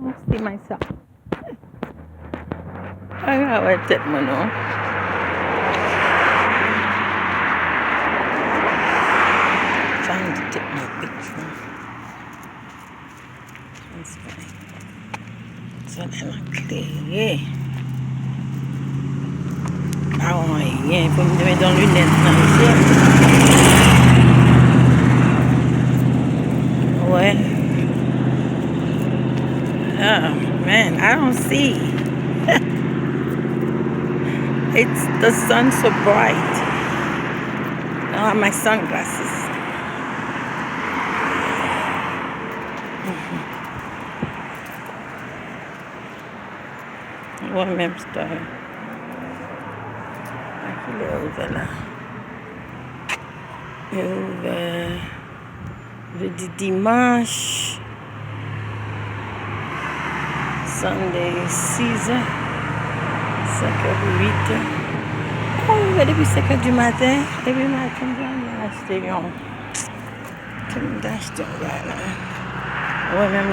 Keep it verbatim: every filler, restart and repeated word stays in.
I don't see myself. Pa ka wè tèt mwen non. Trying to take my picture. It's fine. Solèy la klere. Pa wè anyen. Fò m te mete yon linèt nan je m. Wè. Oh man, I don't see. It's the sun so bright. I don't have my sunglasses. Wè menm style. A kilè yo ouvè la? Yo ouvè jodi, dimanch, Sunday, sizè, senkè pou uitè. Yo ouvè depi senkè di maten. Depi maten, m achte yon. M achte yon bagay la. Wè menm